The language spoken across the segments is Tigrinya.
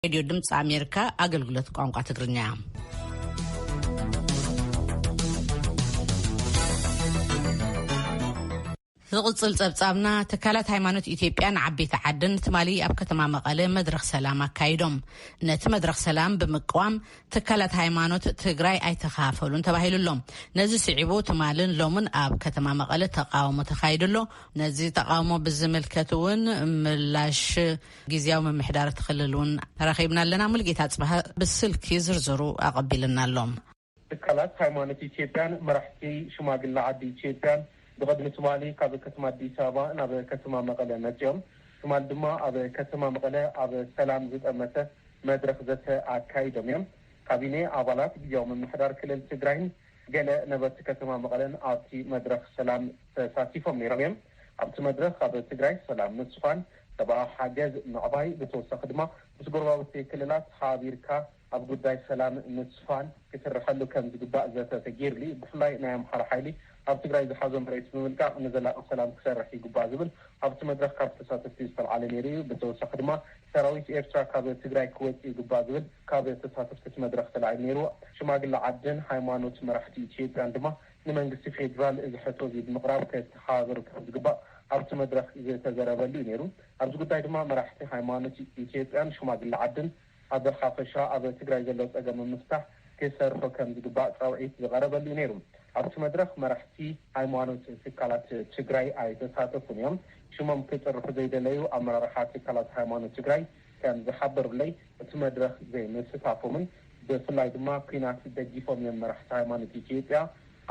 ሬድዮ ድምፂ ኣሜሪካ ኣገልግሎት ቋንቋ ትግርኛ። ዝቕጽል ጸብጻብና፣ ትካላት ሃይማኖት ኢትዮጵያን ዓበይቲ ዓድን ትማሊ ኣብ ከተማ መቐለ መድረኽ ሰላም ኣካይዶም። ነቲ መድረኽ ሰላም ብምቅዋም ትካላት ሃይማኖት ትግራይ ኣይተኻፈሉን ተባሂሉ ኣሎ። ነዚ ስዒቡ ትማልን ሎምን ኣብ ከተማ መቐለ ተቃውሞ ተኻይዱ ኣሎ። ነዚ ተቃውሞ ብዝምልከት እውን ምላሽ ግዝያዊ ምምሕዳር እቲ ክልል እውን ረኺብና ኣለና። ሙልጌታ ጽባህ ብስልኪ ዝርዝሩ ኣቐቢልና ኣሎ። ትካላት ሃይማኖት ኢትዮጵያን መራሕቲ ሽማግለ ዓዲ ኢትዮጵያን ብቕድሚ ትማሊ ካብ ከተማ ኣዲስ ኣበባ ናብ ከተማ መቐለ መጺኦም። ትማሊ ድማ ኣብ ከተማ መቐለ ኣብ ሰላም ዝጠመተ መድረኽ ዘተ ኣካይዶም እዮም። ካቢኔ፣ ኣባላት ግዝያዊ ምምሕዳር ክልል ትግራይን ገለ ነበርቲ ከተማ መቐለን ኣብቲ መድረኽ ሰላም ተሳቲፎም ነይሮም እዮም። ኣብቲ መድረኽ ኣብ ትግራይ ሰላም ምስፋን፣ ሰብኣዊ ሓገዝ ምዕባይ፣ ብተወሳኺ ድማ ምስ ጎረባብቲ ክልላት ሓቢርካ ኣብ ጉዳይ ሰላም ምስፋን ክስርሐሉ ከም ዝግባእ ዘተ ተገይሩሉ እዩ። ብፍላይ ናይ ኣምሓራ ሓይሊ ኣብ ትግራይ ዝሓዞ መሬት ብምልቃቕ ንዘላቒ ሰላም ክሰርሕ ይግባእ ዝብል ኣብቲ መድረኽ ካብ ተሳተፍቲ ዝተልዓለ ነይሩ እዩ። ብተወሳኺ ድማ ሰራዊት ኤርትራ ካብ ትግራይ ክወጽእ ይግባእ ዝብል ካብ ተሳተፍቲ እቲ መድረኽ ተላዒሉ ነይሩ። ሽማግለ ዓድን ሃይማኖት መራሕቲ ኢትዮጵያን ድማ ንመንግስቲ ፌዴራል እዚ ሕቶ እዚ ብምቕራብ ከተሓባበሩ ከም ዝግባእ ኣብቲ መድረኽ ዝተዘረበሉ እዩ ነይሩ። ኣብዚ ጉዳይ ድማ መራሕቲ ሃይማኖት ኢትዮጵያን ሽማግለ ዓድን ኣብ ሓፈሻ ኣብ ትግራይ ዘሎ ጸገም ንምፍታሕ ክሰርሑ ከም ዝግባእ ጻውዒት ዝቐረበሉ እዩ ነይሩ። ኣብቲ መድረኽ መራሕቲ ሃይማኖት ትካላት ትግራይ ኣይተሳተፉን እዮም። ሽሞም ክጽርሑ ዘይደለዩ ኣመራርሓ ትካላት ሃይማኖት ትግራይ ከም ዝሓበሩለይ፣ እቲ መድረኽ ዘይምስታፎምን ብፍላይ ድማ ኲናት ደጊፎም እዮም መራሕቲ ሃይማኖት ኢትዮጵያ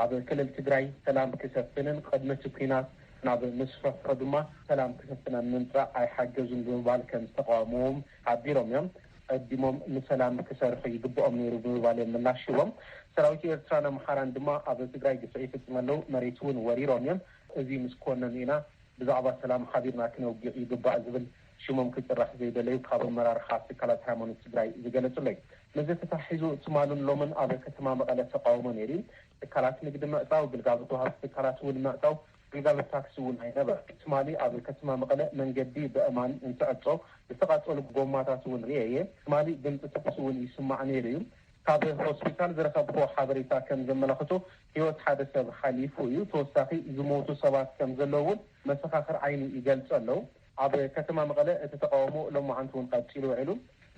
ኣብ ክልል ትግራይ ሰላም ክሰፍንን ቅድሚ እቲ ኲናት ናብ ምስፍሕሑ ድማ ሰላም ክሰፍን ኣብ ምምፃእ ኣይሓገዙን ብምባል ከም ዝተቃወምዎም ሓቢሮም እዮም። ቀዲሞም ንሰላም ክሰርሑ ይግብኦም ነይሩ ብምባል እዮም ምላሽ ሂቦም። ሰራዊት ኤርትራን ኣምሓራን ድማ ኣብ ትግራይ ግፍዒ ይፍፅሙ ኣለዉ፣ መሬት እውን ወሪሮም እዮም። እዚ ምስ ኮነኑ ኢና ብዛዕባ ሰላም ሓቢርና ክነውግዕ ይግባእ ዝብል ሽሞም ክፅራሕ ዘይደለዩ ካብ ኣመራርሓ ትካላት ሃይማኖት ትግራይ ዝገለፁለይ። ነዚ ተታሒዙ ትማልን ሎምን ኣብ ከተማ መቐለ ተቃውሞ ነይሩ እዩ። ትካላት ንግዲ ምዕፃው፣ ግልጋሎት ወሃብቲ ትካላት እውን ምዕፃው፣ ግልጋሎት ታክሲ እውን ኣይነበረ። ትማሊ ኣብ ከተማ መቐለ መንገዲ ብእማን እንትዕፆ ዝተቃፀሉ ጎማታት እውን ርኤ እየ። ትማሊ ድምፂ ተኩሲ እውን ይስማዕ ነይሩ እዩ። ካብ ሆስፒታል ዝረኸብኩዎ ሓበሬታ ከም ዘመላኽቶ ህይወት ሓደ ሰብ ሓሊፉ እዩ። ተወሳኺ ዝሞቱ ሰባት ከም ዘለዉ እውን መሰኻኽር ዓይኒ ይገልጹ ኣለዉ። ኣብ ከተማ መቐለ እቲ ተቃውሞ ሎማዓንቲ እውን ቀጺሉ ውዒሉ።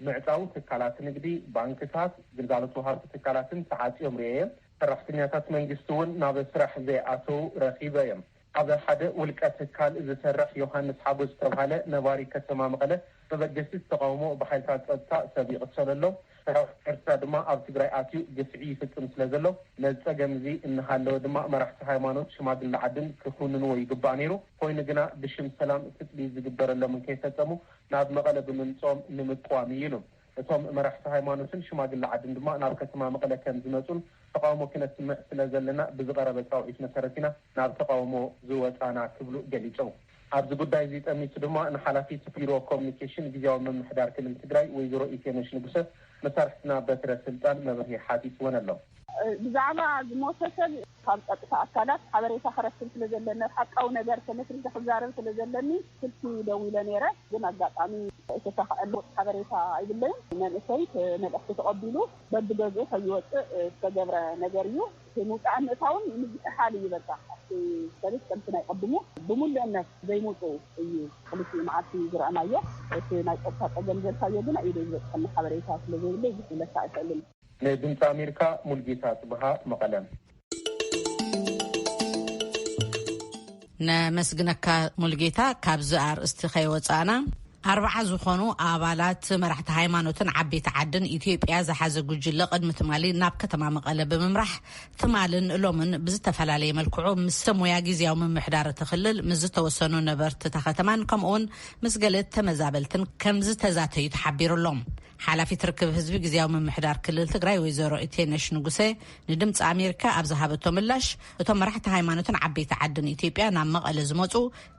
ምዕጻው ትካላት ንግዲ፣ ባንክታት፣ ግልጋሎት ወሃብቲ ትካላትን ተዓጽዮም ርኤ። ሰራሕተኛታት መንግስቲ እውን ናብ ስራሕ ዘይኣተዉ ረኺበ እዮም። ኣብ ሓደ ውልቀ ትካል ዝሰርሕ ዮሃንስ ሓጎስ ዝተብሃለ ነባሪ ከተማ መቐለ፣ መበገሲ ተቃውሞ ብሓይልታት ጸጥታ ሰብ ይቕተል ኣሎ፣ ሰራዊት ኤርትራ ድማ ኣብ ትግራይ ኣትዩ ግፍዒ ይፍጽም ስለ ዘሎ፣ ነዚ ጸገም እዚ እናሃለወ ድማ መራሕቲ ሃይማኖት፣ ሽማግለ ዓድን ክኹንንዎ ይግባእ ነይሩ። ኮይኑ ግና ብሽም ሰላም ትጽቢት ዝግበረሎምን ከይፈጸሙ ናብ መቐለ ብምምጽኦም ንምቅዋም እዩ ኢሉ። እቶም መራሕቲ ሃይማኖትን ሽማግለ ዓድን ድማ ናብ ከተማ መቐለ ከም ዝመጹን ተቃውሞ ክነስምዕ ስለ ዘለና ብዝቐረበ ጻውዒት መሰረት ኢና ናብ ተቃውሞ ዝወጻና ክብሉ ገሊጾም። ኣብዚ ጉዳይ እዚ ጠሚቱ ድማ ንሓላፊት ቢሮ ኮሚኒኬሽን ግዝያዊ ምምሕዳር ክልል ትግራይ ወይዘሮ ኢቴነሽ ንጉሰ መሳርሕትና በትረ ስልጣን መብርሂ ሓቲትወን ኣሎ። ብዛዕባ ዝሞተ ሰብ ካብ ጸጥታ ኣካላት ሓበሬታ ክረክብ ስለ ዘለኒ፣ ሓቃዊ ነገር ተመስሪተ ክዛረብ ስለ ዘለኒ ስልኪ ደዊለ ነይረ። ግን ኣጋጣሚ ዝተሳኽዐሉ ሓበሬታ ኣይብለይን። መንእሰይ እቲ መልእኽቲ ተቐቢሉ በብገዝኡ ከይወፅእ ዝተገብረ ነገር እዩ። እቲ ምውፃእን ምእታውን ምዝሕሓል እዩ። በቃ ኣብቲ ሰልፍ ከምቲ ናይ ቀድሙ ብምሉእነት ዘይምውፅኡ እዩ። ክልቲኡ መዓልቲ ዝረኣናዮ። እቲ ናይ ጸጥታ ጸገም ዘልካዮ ግን ኢደ ዝበፅሐኒ ሓበሬታ ስለ ዘይብለይ ብዙሕ ክብለካ ኣይኽእልን። ንድምፂ ኣሜሪካ ሙልጌታ ጽብሃ መቐለ። ነመስግነካ ሙልጌታ። ካብዚ ኣርእስቲ ከይወፃእና፣ ኣርባዓ ዝኾኑ ኣባላት መራሕቲ ሃይማኖትን ዓበይቲ ዓድን ኢትዮጵያ ዝሓዘ ጉጅለ ቅድሚ ትማሊ ናብ ከተማ መቐለ ብምምራሕ፣ ትማልን ሎምን ብዝተፈላለየ መልክዑ ምስ ሰብ ሞያ ግዝያዊ ምምሕዳር እቲ ክልል፣ ምስ ዝተወሰኑ ነበርቲ እታ ከተማን ከምኡውን ምስ ገለ ተመዛበልትን ከም ዝተዛተዩ ተሓቢሩ ኣሎ። ሓላፊት ርክብ ህዝቢ ግዝያዊ ምምሕዳር ክልል ትግራይ ወይዘሮ ኢቴነሽ ንጉሰ ንድምፂ ኣሜሪካ ኣብ ዝሃበቶ ምላሽ፣ እቶም መራሕቲ ሃይማኖትን ዓበይቲ ዓድን ኢትዮጵያ ናብ መቐለ ዝመፁ፣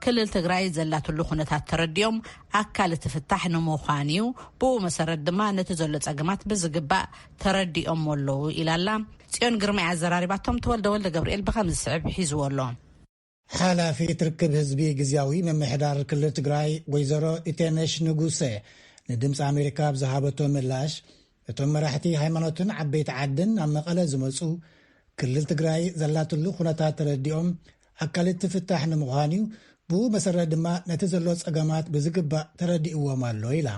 ክልል ትግራይ ዘላትሉ ኩነታት ተረዲኦም ኣካል እቲ ፍታሕ ንምዃን እዩ። ብኡ መሰረት ድማ ነቲ ዘሎ ጸገማት ብዝግባእ ተረዲኦም ኣለዉ ኢላላ። ጽዮን ግርማይ ኣዘራሪባቶም። ተወልደ ወልደ ገብርኤል ብኸም ዝስዕብ ሒዝዎ ኣሎ። ሓላፊት ርክብ ህዝቢ ግዝያዊ ምምሕዳር ክልል ትግራይ ወይዘሮ ኢቴነሽ ንጉሰ ንድምፂ ኣሜሪካ ኣብ ዝሃበቶ ምላሽ፣ እቶም መራሕቲ ሃይማኖትን ዓበይቲ ዓድን ናብ መቐለ ዝመፁ፣ ክልል ትግራይ ዘላትሉ ኩነታት ተረዲኦም ኣካልቲ ፍታሕ ንምዃን እዩ። ብኡ መሰረት ድማ ነቲ ዘሎ ፀገማት ብዝግባእ ተረዲእዎም ኣሎ ኢላ።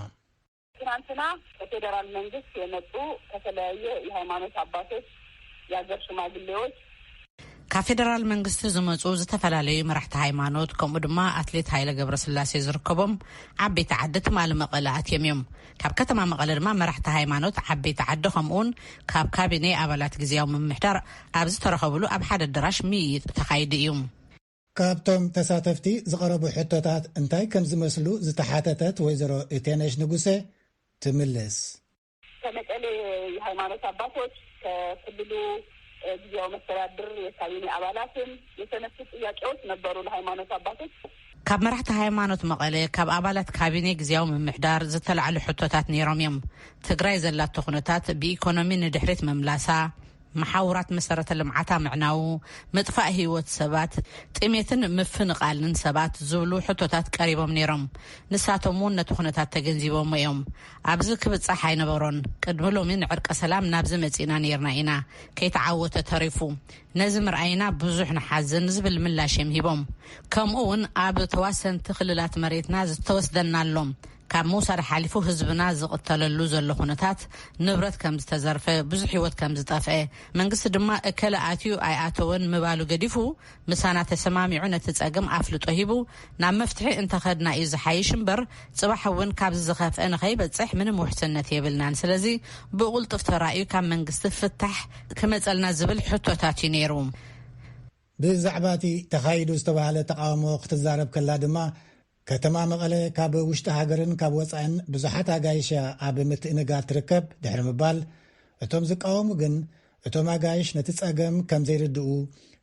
ትናንትና ከፌደራል መንግስት የመጡ ከተለያየ የሃይማኖት አባቶች፣ የሀገር ሽማግሌዎች፣ ካብ ፌደራል መንግስቲ ዝመፁ ዝተፈላለዩ መራሕቲ ሃይማኖት፣ ከምኡ ድማ ኣትሌት ሃይለ ገብረስላሴ ዝርከቦም ዓበይቲ ዓዲ ትማሊ መቐለ ኣትዮም እዮም። ካብ ከተማ መቐለ ድማ መራሕቲ ሃይማኖት፣ ዓበይቲ ዓዲ፣ ከምኡውን ካብ ካቢኔ ኣባላት ግዝያዊ ምምሕዳር ኣብ ዝተረኸብሉ ኣብ ሓደ ኣዳራሽ ምይይጥ ተኻይዱ እዩ። ካብቶም ተሳተፍቲ ዝቐረቡ ሕቶታት እንታይ ከም ዝመስሉ ዝተሓተተት ወይዘሮ እቴነሽ ንጉሴ ትምልስ። ከመቀሌ የሃይማኖት አባቶች፣ ከክልሉ ግዜያዊ መስተዳድር የካቢኔ አባላትን የተነሱ ጥያቄዎች ነበሩ ለሃይማኖት አባቶች። ካብ መራሕቲ ሃይማኖት መቐለ፣ ካብ ኣባላት ካቢኔ ግዝያዊ ምምሕዳር ዝተላዕሉ ሕቶታት ነይሮም እዮም። ትግራይ ዘላቶ ኩነታት፣ ብኢኮኖሚ ንድሕሪት ምምላሳ፣ መሓውራት መሰረተ ልምዓታ ምዕናዉ፣ ምጥፋእ ህይወት ሰባት፣ ጥሜትን ምፍንቓልን ሰባት ዝብሉ ሕቶታት ቀሪቦም ነይሮም። ንሳቶም እውን ነቲ ኩነታት ተገንዚቦሞ እዮም። ኣብዚ ክብጻሕ ኣይነበሮን። ቅድሚ ሎሚ ንዕርቀ ሰላም ናብዚ መጺእና ነይርና ኢና፣ ከይተዓወተ ተሪፉ። ነዚ ምርኣይና ብዙሕ ንሓዝን ዝብል ምላሽ እዮም ሂቦም። ከምኡ እውን ኣብ ተዋሰንቲ ክልላት መሬትና ዝተወስደና ኣሎ። ካብ ምውሳድ ሓሊፉ ህዝብና ዝቕተለሉ ዘሎ ኩነታት፣ ንብረት ከም ዝተዘርፈ፣ ብዙሕ ህይወት ከም ዝጠፍአ፣ መንግስቲ ድማ እከለ ኣትዩ ኣይኣተወን ምባሉ ገዲፉ፣ ምሳና ተሰማሚዑ ነቲ ጸገም ኣፍልጦ ሂቡ ናብ መፍትሒ እንተኸድና እዩ ዝሓይሽ እምበር፣ ጽባሕ እውን ካብዚ ዝኸፍአ ንኸይበጽሕ ምንም ውሕስነት የብልናን። ስለዚ ብቕልጡፍ ተራእዩ ካብ መንግስቲ ፍታሕ ክመጸልና ዝብል ሕቶታት እዩ ነይሩ። ብዛዕባ እቲ ተኻይዱ ዝተባህለ ተቃውሞ ክትዛረብ ከላ ድማ፣ ከተማ መቐለ ካብ ውሽጢ ሃገርን ካብ ወጻእን ብዙሓት ኣጋይሽ እያ ኣብ ምትእንጋድ ትርከብ ድሕሪ ምባል፣ እቶም ዝቃወሙ ግን እቶም ኣጋይሽ ነቲ ጸገም ከም ዘይርድኡ፣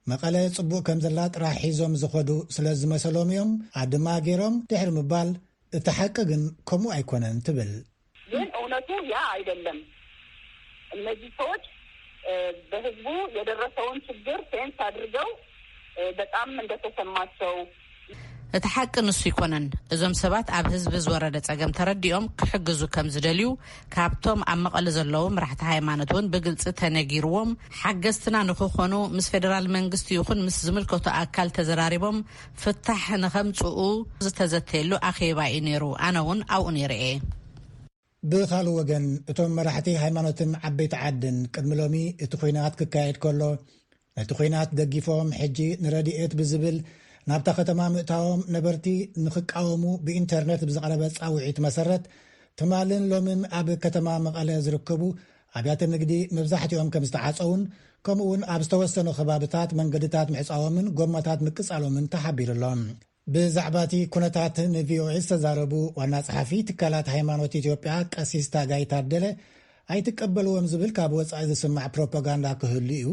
መቐለ ጽቡቕ ከም ዘላ ጥራሕ ሒዞም ዝኸዱ ስለ ዝመሰሎም እዮም ኣድማ ገይሮም ድሕሪ ምባል፣ እቲ ሓቂ ግን ከምኡ ኣይኮነን ትብል። ግን እውነቱ ያ አይደለም። እነዚህ ሰዎች በህዝቡ የደረሰውን ችግር ሴንስ አድርገው በጣም እንደተሰማቸው። እቲ ሓቂ ንሱ ይኮነን። እዞም ሰባት ኣብ ህዝቢ ዝወረደ ጸገም ተረዲኦም ክሕግዙ ከም ዝደልዩ ካብቶም ኣብ መቐለ ዘለዉ መራሕቲ ሃይማኖት እውን ብግልጺ ተነጊርዎም፣ ሓገዝትና ንክኾኑ ምስ ፌደራል መንግስቲ ይኹን ምስ ዝምልከቶ ኣካል ተዘራሪቦም ፍታሕ ንኸምጽኡ ዝተዘተየሉ ኣኼባ እዩ ነይሩ። ኣነ እውን ኣብኡ ነይረ እየ። ብኻልእ ወገን፣ እቶም መራሕቲ ሃይማኖትን ዓበይቲ ዓድን ቅድሚ ሎሚ እቲ ኲናት ክካየድ ከሎ፣ ነቲ ኲናት ደጊፎም ሕጂ ንረድኤት ብዝብል ናብታ ከተማ ምእታዎም ነበርቲ ንኽቃወሙ ብኢንተርነት ብዝቐረበ ጻውዒት መሰረት፣ ትማልን ሎምን ኣብ ከተማ መቐለ ዝርከቡ ኣብያተ ንግዲ መብዛሕትኦም ከም ዝተዓጸዉን፣ ከምኡውን ኣብ ዝተወሰኑ ከባብታት መንገድታት ምዕጻዎምን ጎማታት ምቅጻሎምን ተሓቢሩ ኣሎ። ብዛዕባ እቲ ኩነታት ንቪኦኤ ዝተዛረቡ ዋና ጸሓፊ ትካላት ሃይማኖት ኢትዮጵያ ቀሲስ ታጋይ ታደለ፣ ኣይትቀበልዎም ዝብል ካብ ወጻኢ ዝስማዕ ፕሮፓጋንዳ ክህሉ እዩ።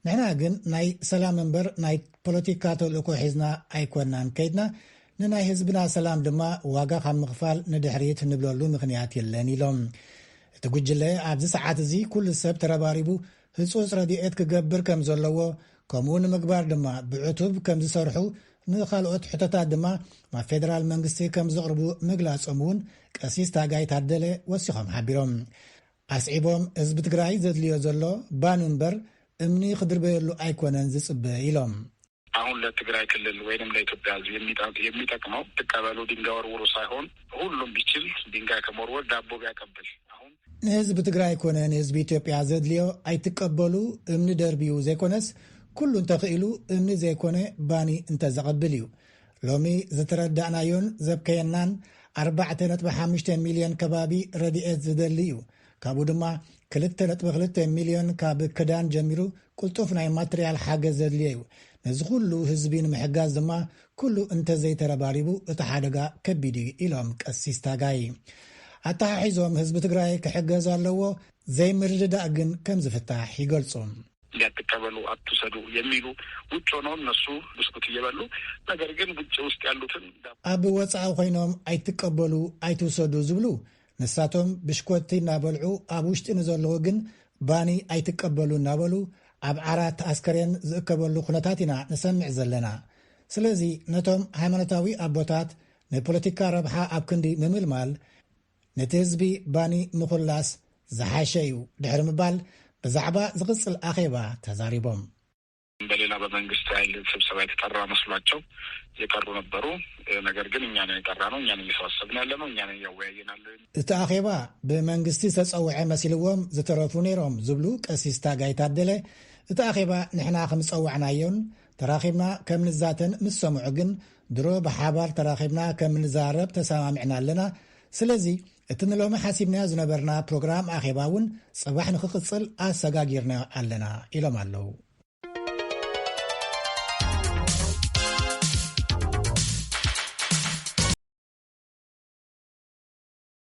ንሕና ግን ናይ ሰላም እምበር ናይ ፖለቲካ ተልእኮ ሒዝና ኣይኮናን ከይድና፣ ንናይ ህዝብና ሰላም ድማ ዋጋ ካብ ምኽፋል ንድሕሪት ንብለሉ ምኽንያት የለን ኢሎም። እቲ ጉጅለ ኣብዚ ሰዓት እዚ ኩሉ ሰብ ተረባሪቡ ህጹጽ ረድኤት ክገብር ከም ዘለዎ፣ ከምኡ ንምግባር ድማ ብዕቱብ ከም ዝሰርሑ፣ ንኻልኦት ሕቶታት ድማ ናብ ፌደራል መንግስቲ ከም ዘቕርቡ ምግላጾም እውን ቀሲስ ታጋይ ታደለ ወሲኾም ሓቢሮም። ኣስዒቦም፣ ህዝቢ ትግራይ ዘድልዮ ዘሎ ባኒ እምበር እምኒ ክድርበየሉ ኣይኮነን ዝጽበ ኢሎም። አሁን ለትግራይ ክልል ወይንም ለኢትዮጵያ ህዝብ የሚጠቅመው ትቀበሉ ድንጋይ ወርውሩ ሳይሆን ሁሉም ቢችል ድንጋይ ከመወርወር ዳቦ ቢያቀብል። አሁን ንህዝቢ ትግራይ ኮነ ንህዝቢ ኢትዮጵያ ዘድልዮ ኣይትቀበሉ እምኒ ደርብዩ ዘይኮነስ፣ ኩሉ እንተኽኢሉ እምኒ ዘይኮነ ባኒ እንተዘቐብል እዩ። ሎሚ ዝተረዳእናዮን ዘብከየናን ኣርባዕተ ነጥቢ ሓሙሽተ ሚልዮን ከባቢ ረድኤት ዝደሊ እዩ። ካብኡ ድማ ክልተ ነጥቢ ክልተ ሚልዮን ካብ ክዳን ጀሚሩ ቅልጡፍ ናይ ማትርያል ሓገዝ ዘድልዮ እዩ። ነዚ ኩሉ ህዝቢ ንምሕጋዝ ድማ ኩሉ እንተዘይተረባሪቡ እቲ ሓደጋ ከቢድ እዩ ኢሎም ቀሲስ ታጋይ። ኣተሓሒዞም ህዝቢ ትግራይ ክሕገዝ ኣለዎ፣ ዘይምርድዳእ ግን ከም ዝፍታሕ ይገልጹ። እንዳትቀበሉ አትውሰዱ የሚሉ ውጭ ሆነው እነሱ ብስኩት እየበሉ ነገር ግን ውጭ ውስጥ ያሉትን ኣብ ወጻኢ ኮይኖም ኣይትቀበሉ ኣይትውሰዱ ዝብሉ ንሳቶም ብሽኮቲ እናበልዑ ኣብ ውሽጢ ንዘለዉ ግን ባኒ ኣይትቀበሉ እናበሉ ኣብ ዓራት ኣስከሬን ዝእከበሉ ኩነታት ኢና ንሰምዕ ዘለና። ስለዚ ነቶም ሃይማኖታዊ ኣቦታት ንፖለቲካ ረብሓ ኣብ ክንዲ ምምልማል ነቲ ህዝቢ ባኒ ምኹላስ ዝሓሸ እዩ ድሕሪ ምባል ብዛዕባ ዝቕጽል ኣኼባ ተዛሪቦም። በሌላ በመንግስት ኃይል ስብሰባ የተጠራ መስሏቸው የቀሩ ነበሩ። ነገር ግን እኛ ነን የጠራ ነው፣ እኛን እየሰበሰብን ያለ ነው፣ እኛን እያወያየን ያለ። እቲ ኣኼባ ብመንግስቲ ዝተጸውዐ መሲልዎም ዝተረፉ ነይሮም ዝብሉ ቀሲስ ታጋይ ታደለ፣ እቲ ኣኼባ ንሕና ከም ዝጸዋዕናዮን ተራኺብና ከም ንዛተን ምስ ሰምዑ ግን ድሮ ብሓባር ተራኺብና ከም ንዛረብ ተሰማሚዕና ኣለና። ስለዚ እቲ ንሎሚ ሓሲብናዮ ዝነበርና ፕሮግራም ኣኼባ እውን ጽባሕ ንክቕጽል ኣሰጋጊርናዮ ኣለና ኢሎም ኣለዉ።